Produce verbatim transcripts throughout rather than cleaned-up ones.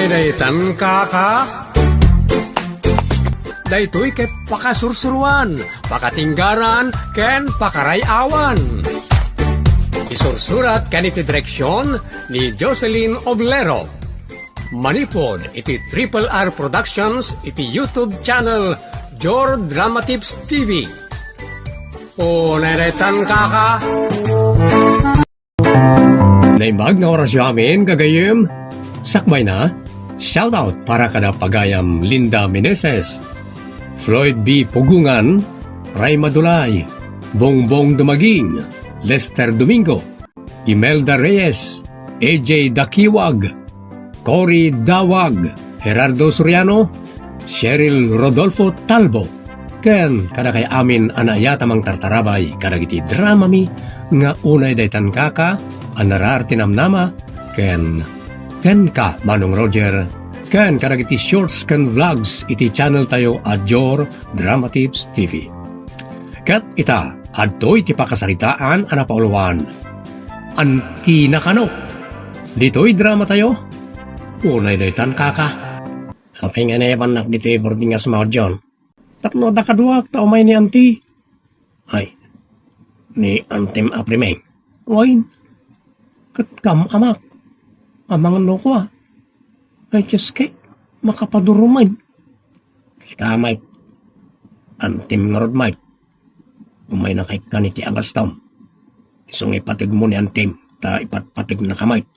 Daytan kaka. Daytoy ket pakasursuruan, pakatinggaran, ken pakaray-awan. Isursurat ken iti direksion ni Jocelyn Oblero. Manipud iti Triple R Productions iti YouTube channel Jor Dramatips T V. O, daytan kaka. Naimbag nga orasyo amin, gagayyem. Sakbayna, shoutout para kada pagayam Linda Meneses, Floyd B. Pugungan, Ray Madulay, Bongbong Dumaging, Lester Domingo, Imelda Reyes, A J Dakiwag, Cory Dawag, Gerardo Soriano, Cheryl Rodolfo Talbo, ken kadakay amin a naayat a mangtartarabay kadagiti dramami nga unay daytan kaka a narar ti namnama ken kenka, Manong Roger, ken kadagiti shorts ken vlogs iti channel tayo a Jor Dramatips T V. Ket ita, adtoy ti pakasaritaan a napauluan. Anti na kano? Ditoy drama tayo? Unay daytan kaka. Apay nga naibannak ditoy boarding house mo, John? Tapno adda kaduak ta umay ni Auntie. Ay, ni Auntie a Primeng. Wen, ket kam, amak. Amangan no kua. Ay, Diyos kay, makapadurumay. Sika, Mike. Auntie ngarud, Mike. Umayna kay kan iti agastam. Isu nga ipateg mo ni Auntie, ta ipatpateg na ka, Mike.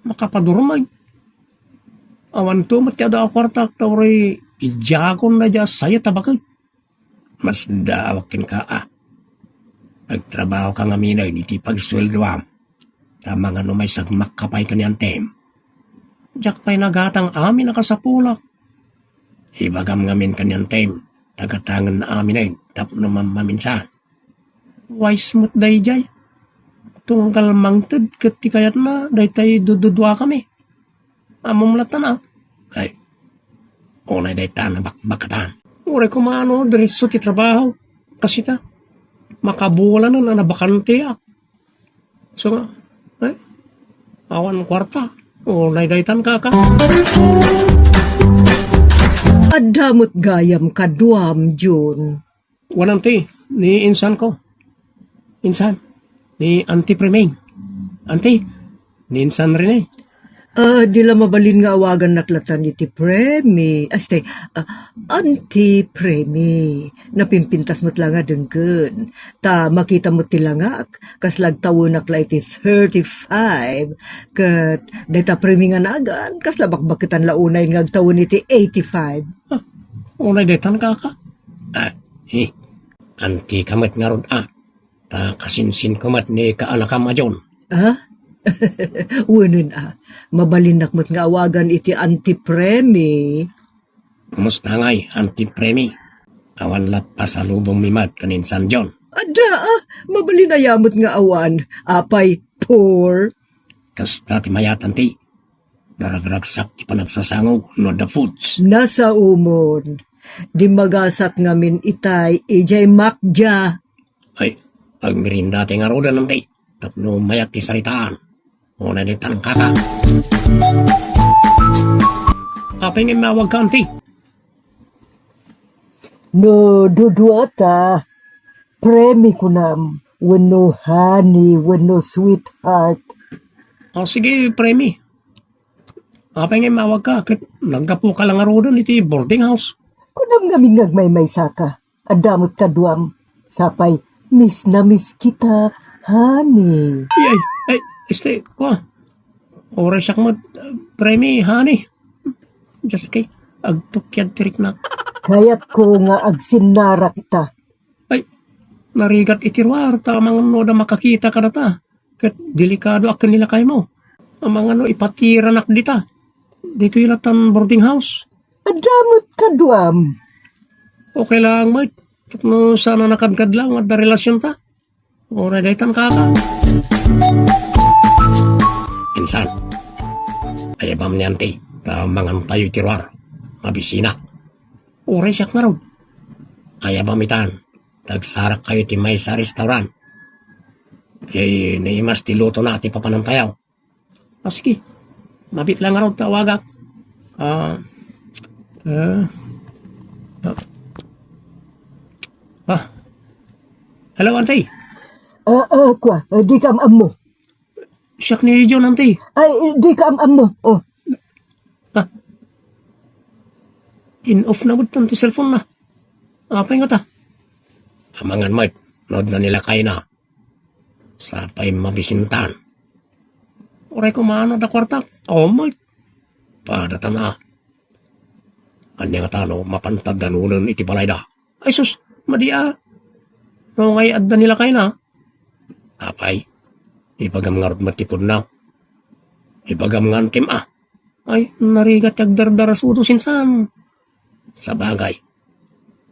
Makapadurumay. Awan to met ti adu a kuartak, ta uray idiakon na dia sayo ta baket. Masdaawak kenka a. Agtrabaho ka ngamin iti pagsueldoam. Ta mangano may sagmakka pay ken ni Antem. Diak pay nagatang amin a kasapulak. Ibagam ngamin ken ni Antem, ta gatangen amin tapno mammaminsan. Wise met daydiay. Tunggal mangted ket ti kayatna, daytay dududuakami. Ammom latta na. Ay, unay dayta nabakbakatan. Uray kumano, diretso ti trabaho. Kasi ta, makabulanen a nabakanteak. So nga, ay, awan kuarta. Unay daytan kaka. Adda met gayam kaduam, Jun. Wan, Auntie, ni insan ko. Insan, ni Auntie Preming. Auntie, ni insan Rene. Ah, di la mabalin nga awagannak latan iti Premi. Este, ah, Auntie Premi. Napimpintas met la nga denggen. Ta makita met ti langak, kasla agtawenak la iti thirty-five. Ket dayta Premi nga nagan, kasla bakbaketan la unay nga agtawen iti eighty-five. Ah, unay daytan kaka. Ah, eh, Auntie ka met ngarud a. Ta kasinsinko met ni kaanakam a John. Ah? Wenen a. Mabalinnak met nga awagan iti Auntie Premi. Kumusta ngay, Auntie Premi? Awan la pasalubong mi met ken insan John. Adda, ah, mabalin aya met nga awan. Apay, poor. Kasta ti mayat, Auntie. Naragragsak ti panagsasango no adda foods. Nasaomon. Dimmagasat ngamin itay idiay makdia. Ay, agmerienda ti ngaruden, Auntie. Tapno mayat ti saritaan. Una di tangkaka. Apay nga immawag ka, Auntie? No duduata, Premi kunam, wenno honey, wenno sweetheart. O, sige, Premi. Apay nga immawag ka, ket naggapu ka la ngaruden iti boarding house. Kunam ngamin nga agmaymaysa ka. Adda met kaduam. Sapay, miss na miss kita, honey. Ay, ay, ay, este, kua. Oray siak met, Premi, honey. Just kay, agtukyad ti riknak. Kayatko nga agsinnarak ta. Ay, narigat iti ruar, ta amangan no adda makakita kadata. Ket delikado a ken ni lakaymo. Amangan no ipatiranak dita. Ditoy latan boarding house. Adda met kaduam. Okay lang, mate. Tapno saan a nakadkadlaw nga adda relasyonta. Uray daytan kaka. Insan, ayabam ni Auntie, ta mangantayo iti ruar. Mabisinak. Uray siak ngarud. Ayabam itan, ta agsarakkayo iti maysa a restaurant. Ket naimas ti lutona ti papanantayo. A, sige. Mabiit la ngarud ta awagak. Ah, eh, ah, ah. Hello, Auntie. Oo, kua. Eh, di ka am-ammo. Siak ni John, Auntie. Ay, di ka am-ammo. Oh. Ah. In-off na gud ti cellphone na. Apay ngata? Amangan met, no adda ni lakayna. Sapay mabisintan. Uray koma no adda kuartak. Oh, met. Padatan a. Ania ngata no mapanta danongen iti balayda? Ay sus, madi a. No ngay adda ni lakayna. Apay, ibagam ngarud met ti pudno. Ibagam nga Auntie a. Ay, narigat ti agdardarasudo sinsan. Sabagay,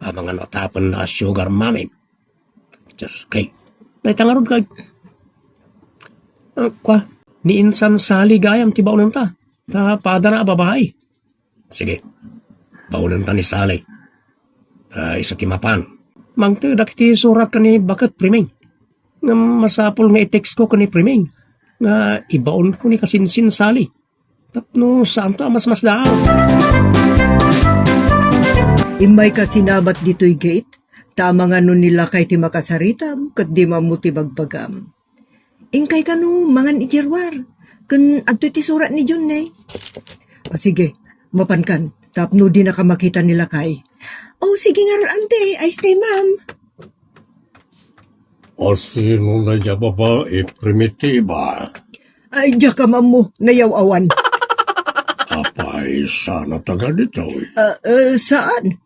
amangan no atapenna a sugar mommy. Just kay. Dayta ngarud kay. Ah, kua, ni insan Sally gayam ti baonenta. Ta padana a babai. Sige. Baonenta ni Sally. Ta isu ti mapan. Mangtedak iti surat ken ni baket Priming. Ngem masapul nga i-text ko ken ni Priming nga ibaon ko ni kasinsin Sally. Tapno saanto a masmasdaan. Immayka sinabat ditoy gate, ta amangan no ni lakay ti makasaritam, ket dimo ammo ti bagbagam. Inkay kano mangan iti ruar, ken adtoy ti surat ni John, ne? O sige, mapankan, tapno dinaka makita ni lakay. O sige ngarud, Auntie, I stay, ma'am. Asino na diay babai, Primitiba? Ay, diak ammo, nayaw-awan. Apay, saan a taga ditoy? Ah, eh, saan?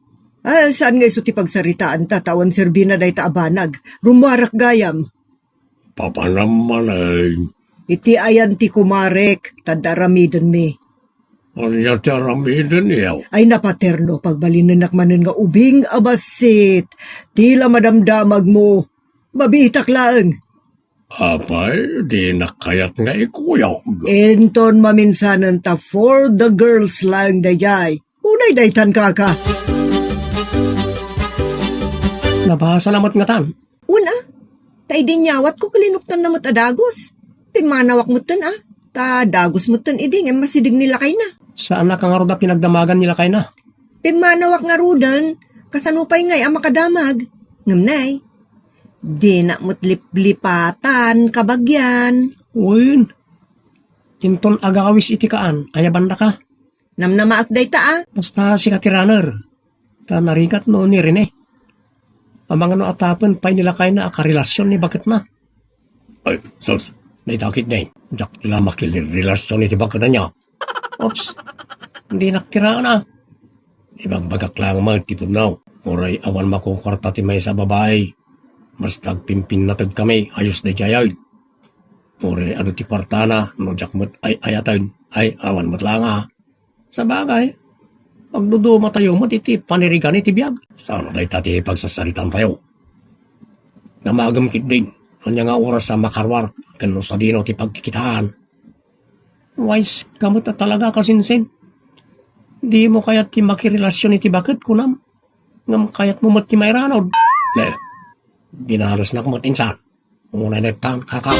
Ah, saan nga isu ti pagsaritaanta, ta awan serbina dayta a banag. Rummuarak gayam. Papanam manen. Iti ayan ti kumarek, ta adda aramidenmi. Ania ti aramidenyo? Ay, napaterno, pagbalinennak manen nga ubing a bassit. Ti la madamdamagmo. Mabiitak laeng. Apay, dinak kayat nga ikuyog. Inton maminsanen ta for the girls laeng daydiay. Unay daytan, kaka. Nabasa na met ngatan. Wen a, ta idi inyawatko, kalinuktanna met a dagus. Pimmanawak metten a, ta dagus metten idi ngem masideg ni lakayna. Saannak ngarud a pinagdamagan ni lakayna? Pimmanawak ngaruden, kasano pay ngay a makadamag? Ngem nay, dinak met liplipatan, kabagyan. Wen, inton agawis iti kaan, ayabandaka. Namnamaak dayta a. Basta sika ti runner. Ta narigat no ni Rene. Amangan no atapen pay ni lakayna a karelasion ni baketna. Ay, sus, dayta ketdi. Diak la makirelasion iti baketna. Oops, dinak ti runner. Ibagbagak laeng met ti pudno. Uray awan makukuarta ti maysa a babai. Basta agpimpinnategkami, ayos daydiay. Uray adu ti kuartana, no diak met ay-ayaten, ay awan met laeng a. Sabagay, agdudumatayo met iti panirigan iti biag. Saan dayta ti pagsasaritaantayo? Damagem ketdin, ania nga oras a makaruar ken no sadino ti pagkikitaan. Wise ka met a talaga, kasinsin. Dimo kayat ti makirelasion iti baket, kunam. Ngem kayatmo met ti mairanod. Ne, dinalesnak met insan. Unay nettan, kaka.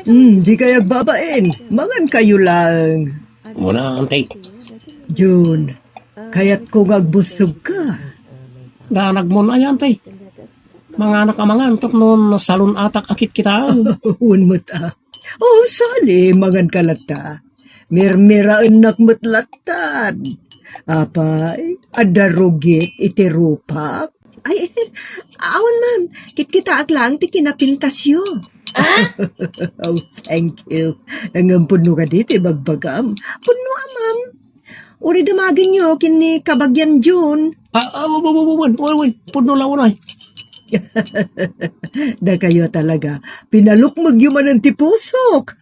Hmm, di kayo agbabain. Mangan kayo lang. Muna, Auntie. Jun, kayat ko nga agbusog ka. Danag mo na yan, Auntie. Manganak a mangan, tapno nasalun-atak a kitkitaan. Wen met a. Oh, Sally, mangan ka latta. Mirmiraennak met lattan. Apay, adda rugit iti rupak? Ay, awan, ma'am. Kitkitaak lang ti kinapintasyo. Ah? Oh, thank you. Ngem pudno kadi ti bagbagam. Pudno a, ma'am. Uray damagenyo ken ni Kabagyan Jun. Ah, ah, wen, wen, wen, wen, wen. Pudno la unay. Dakayo talaga. Pinalukmegyo manen ti pusok.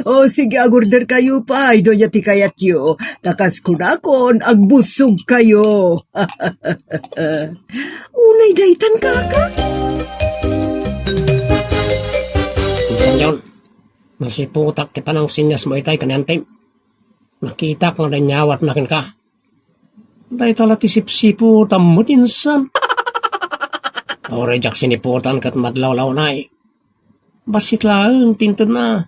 O, sige, agorder kayo pay, no ania ti kayatyo. Ta kas kunakon, agbusog kayo. Unay daytan, kaka. Insan Jun, nasiputak ti panangsenyas mo itay ken ni Auntie. Nakitak nga nanyawatna kenka. Dayta la ti sipsiputam met insan. Uray diak siniputan ket madlawlawnay. Bassit laeng ti intedna.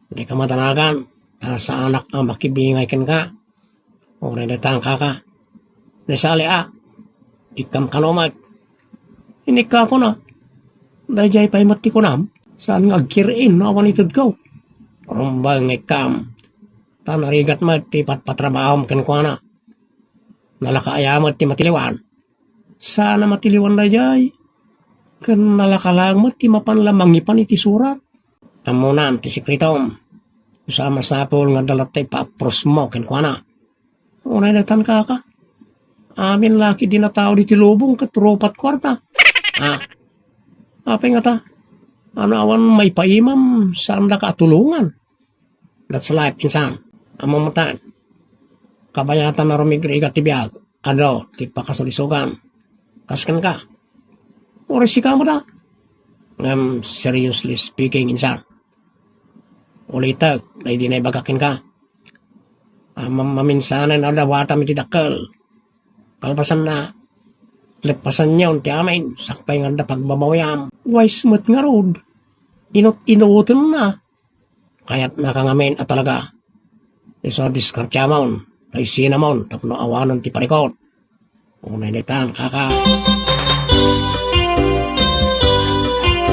Dika madanagan, ta saanak a makibingay kenka. Uray daytan, kaka. Ni Sally a, ikkam kano met. Inikka kuna, daydiay pay met ti kunam, saan nga agkir-in no awan itedko. Rumbeng nga ikkam, ta narigat met ti patpatrabahom kenkuana. Nalaka aya met ti matiliwan. Saan a matiliwan daydiay. Ken nalaka laeng met ti mapan la mangipan iti surat. Ammonam ti sekretom. Sa masapul nga adda latta ipaapprosmo kenkuana. Unay daytan, kaka. Amin la ketdi a tao ditoy lubong ket rupat kuarta. Ah. Apay ngata? Ano awan maipaimam, saandaka a tulongan. That's life, insan. Ammom met. Kabayatan a rumigrigat ti biag. Adu ti pakasulisogan. Kas kenka. Uray sika met a. Ngem seriously speaking, insan. Ulitek, daydi naibagak kenka. Ammom maminsanen a dawatam iti dakkel. Kalpasanna, leppasanyon ti amin, sakbay nga adda pagbabawiam. Wise met ngarud. Inut-inutenna. Kayatnaka ngamin a talaga. Isu a diskartiamon, ta isinamon, tapno awanen ti parikot. Unay daytan, kaka.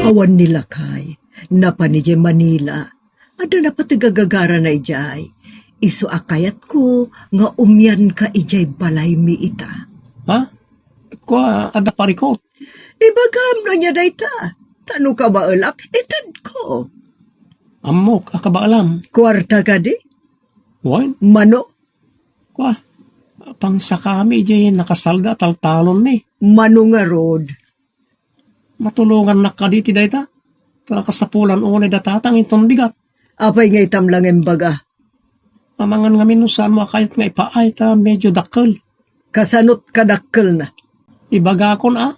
Awan ni lakay, napan idiay Manila. Adda napateg a gagarana idiay. Isu a kayatko nga umianka idiay balaymi ita. Ha? Kua, adda parikot? Ibagam no ania dayta. Ta no kabaelak, itedko. Ammok a kabaelam. Kuarta kadi? Wen? Mano? Kua, pangsakami idiay nakasalda a taltalonmi. Mano ngarud? Matulongannak kadi iti dayta? Ta kasapulan unay da tatang inton bigat. Apay nga itam la nga imbaga? Amangan ngamin no saanmo a kayat nga ipaay ta medio dakkel. Kasanot kadakkelna? Ibagakon a,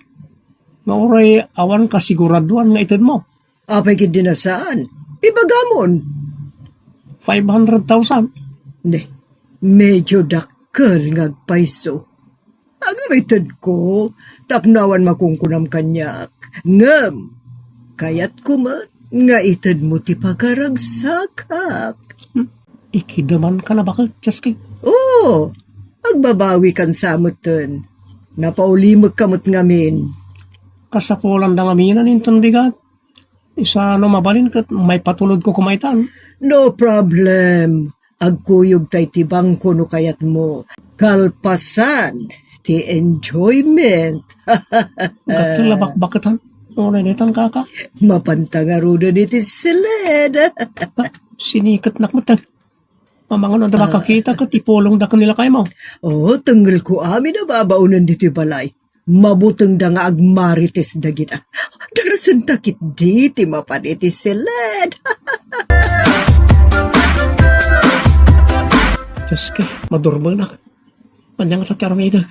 nga uray awan kasiguraduan nga itedmo. Apay ketdi a saan? Ibagamon. Five hundred thousand. Ne, medio dakkel nga agpayso. Agamited ko, tapno awan makunkunam kaniak. Ngem, kayatko met nga itedmo ti pagaragsakak. Hmm, ikidemanka na baket, Chesky? Oo, agbabawikan sa metten. Napaulimekka met ngamin. Kasapulan da ngamin inton bigat. Isano mabalin ket maipatulodko koma itan? No problem. Agkuyogta iti bangko no kayatmo. Kalpasan ti enjoyment. Gatta la bakbaketan. Uray daytan, kaka. Mapanta ngaruden iti siled. Ah, siniketnak metten. Amangan no adda makakita ket ipulongda ken ni lakaymo. Oo, tengelko amin a babaonen ditoy balay. Mabutengda nga agmarites dagita. Darasenta ketdi ti mapan iti siled. Dioske, madurmenak. Ania ngata ti aramidek?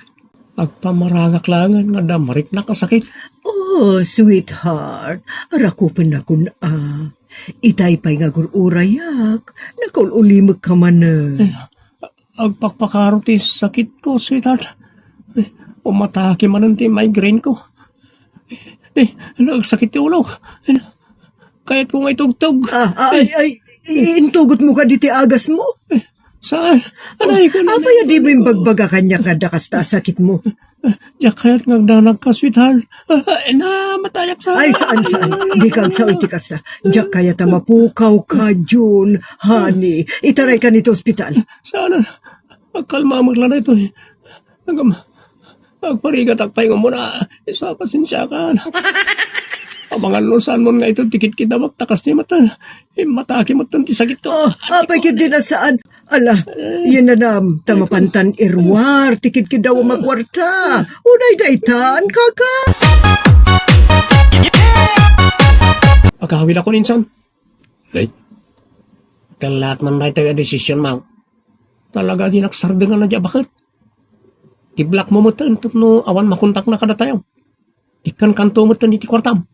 Agpamarangak laengen nga adda mariknak a sakit. Oh, sweetheart, arakupennakon a. Itay pay nga agur-urayak, nakaul-ulimekka manen. Ay, agpakpakaro ti sakitko, sweetheart. Ay, umatake manen ti migraine ko. Eh, nagsakit ti ulok. Ay, kayatko nga itugtog. Ah, ah, ay, ay, i-, intugotmo kadi ti agasmo? Saan? Anay ko na. Apay a dimo imbagbaga kaniak nga adda kasta a sakitmo? Diak kayat nga agdanagka, sweetheart. Ah, ah, namatayak sa. Ay, saan, saan? Dika agsao iti kasta. Diak kayat a mapukawka, Jun, honey. Itaraykan iti ospital. Saan? Agkalmamek la daytoy. Agam-, agparigatak pay nga umuna. Isu a pasensiakan. Amangan no saanmon nga ited ti kitkidawak ta kasdi metten. Immatake metten ti sakitko. Oh, apay ketdi a saan. Ala, yan na nam, ta mapantan iruar ti kidkidaw a makuarta. Unay daytan, kaka. Agawidakon insan. Ay, kallaat man daytoy a desisionmo. Talaga di nagsardengan a di a baket. I-blockmo metten tapno awan makontakna kadatayo. Ikkankanto metten iti kuartam.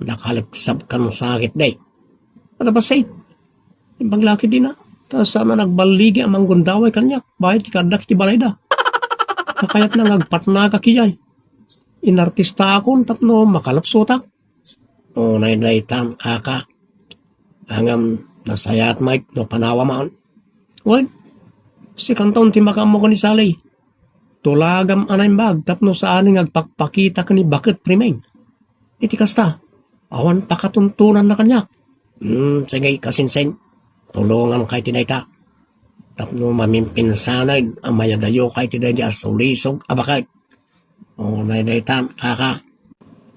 Nakalipsabkan sakit, day. Ano ba, say? Imbag la ketdi na. Ta saan a nagballigi a manggundaway kaniak, baket ti kaaddak iti balayda. Kakayatna nga agpatnakak idiay. Inartistaakon tapno makalupsotak. Unay daytan, kaka. Ngem, Nasayaat met no panawaman. Wen, sikanton ti makaammo ken ni Sally. Tulagam a naimbag tapno saan nga agpakpakita ken ni Baket Primeng. Iti kasta, awan pakatuntonanna kaniak. Hmm, sige, kasinsin. Tulonganka iti dayta. Tapno mamimpinsaned a mayadayoka iti daydi a sulisog a baket. Unay dayta, kaka.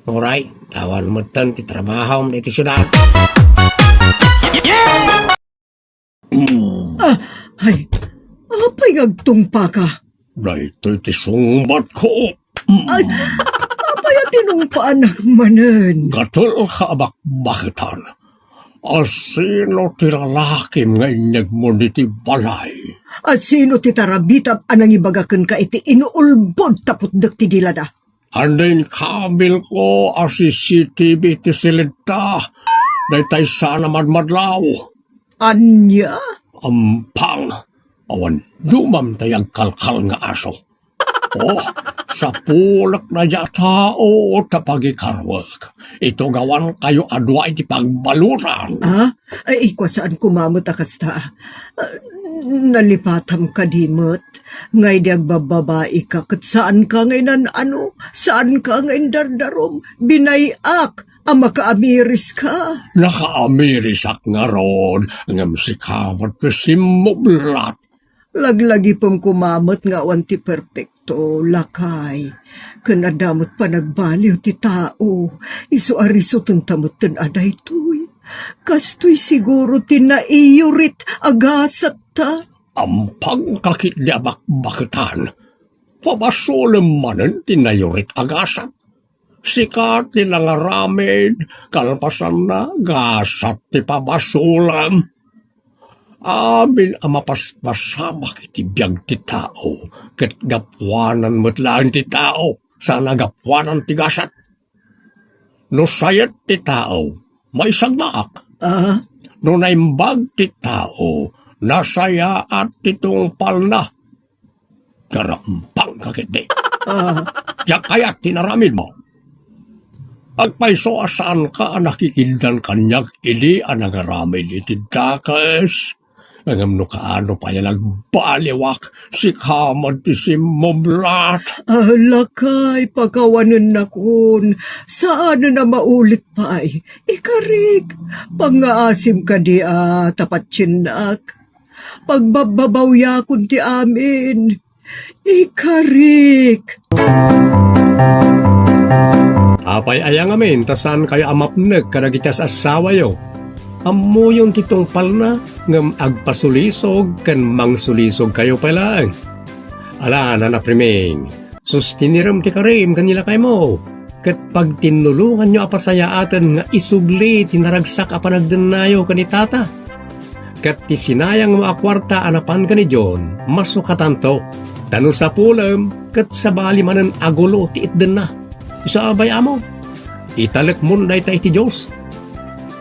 Uray, awan metten ti trabahom iti siudad. Mm. Ah, ay, apay nga agtungpaka? Daytoy ti sungbatko. Mm. Ay, apay a tinungpaanak manen? Gatel ka a bakbaketan. Asino ti lalakim nga inyegmo diti balay? Asino ti tarabitam a nangibaga kenka iti inuulbod ta putdek ti dilada? Ania, inkabilko a C C T V ti silidta. Daytay saan a madmadlaw. Ania? Ampang, awan dumam tay agkalkal nga aso. Oh, sapulek daydi a tao ta pagikaruek. Itugawankayo a dua iti pagbaludan. Ah? Ay, ikwa, saan koma met a kasta. Ah, nalipatam kadi met. Nga idi agbabbabaika ket saanka nga inan-ano, saanka nga indardarum, binay-ak a makaamiriska. Nakaamirisak ngarud, ngem sika met ti simmublat. Laglagipem koma met nga awan ti perpekto, lakay. Ken adda met panagbaliw ti tao, isu a risutenta metten a daytoy. Kastoy siguro ti naiyurit a gasatta. Ampangka ketdi a bakbaketan. Pabasolem manen ti naiyurit a gasat. Sika ti nangaramid, kalpasanna, gasat ti pabasolem. Amin a mapaspasamak iti biag ti tao, ket gapuanan met laeng ti tao, saan a gapuanan ti gasat. No sayat ti tao, maisagbaak. Ah? No naimbag ti tao, nasayaat ti tungpalna. Narampangka ketdi. Ah. Diak kayat ti inaramidmo. Agpayso a saanka a nakikiddan kaniak idi a nangaramid iti dakes. Ngem no kaano pay a nagbaliwak, sika met ti simmublat. Ah, lakay, pakawanennakon. Saanen a maulit pay. Ikarik, pangngaasim kadi a ta patiennak. Pagbabbabawiakon ti amin. Ikarik. Apay aya ngamin ta saankayo a mapnek kadagiti as-assawayo? Ammoyon ti tungpalna, ngem agpasulisog ken mangsulisogkayo pay laeng. Ala, Nana Priming, sustinirem ti karim ken ni lakaymo, ket pagtinnulonganyo a pasayaaten nga isubli ti naragsak a panagdennayo ken ni Tata. Ket ti sinayangmo a kuarta a napan ken ni John, masukatanto, ta no sapulem, ket sabali manen a gulo ti itdenna. Isu a bay-ammo, italekmon dayta iti Dios.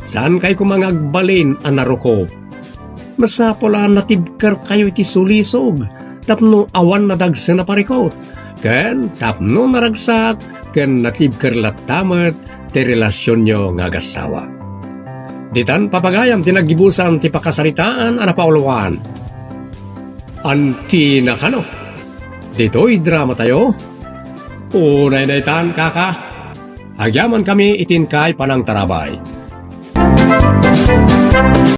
Saankay koma nga agbalin a narukob. Masapul a natibkerkayo iti sulisog tapno awan nadagsen a parikut, ken tapno naragsak ken natibker latta met ti relasionyo nga agassawa. Ditan papagayam ti naggibusan ti pakasaritaan a napauluan. Antina kano, ditoy dramatayo. Unay daytan, kaka. Agyamankami iti inkay panangtarabay.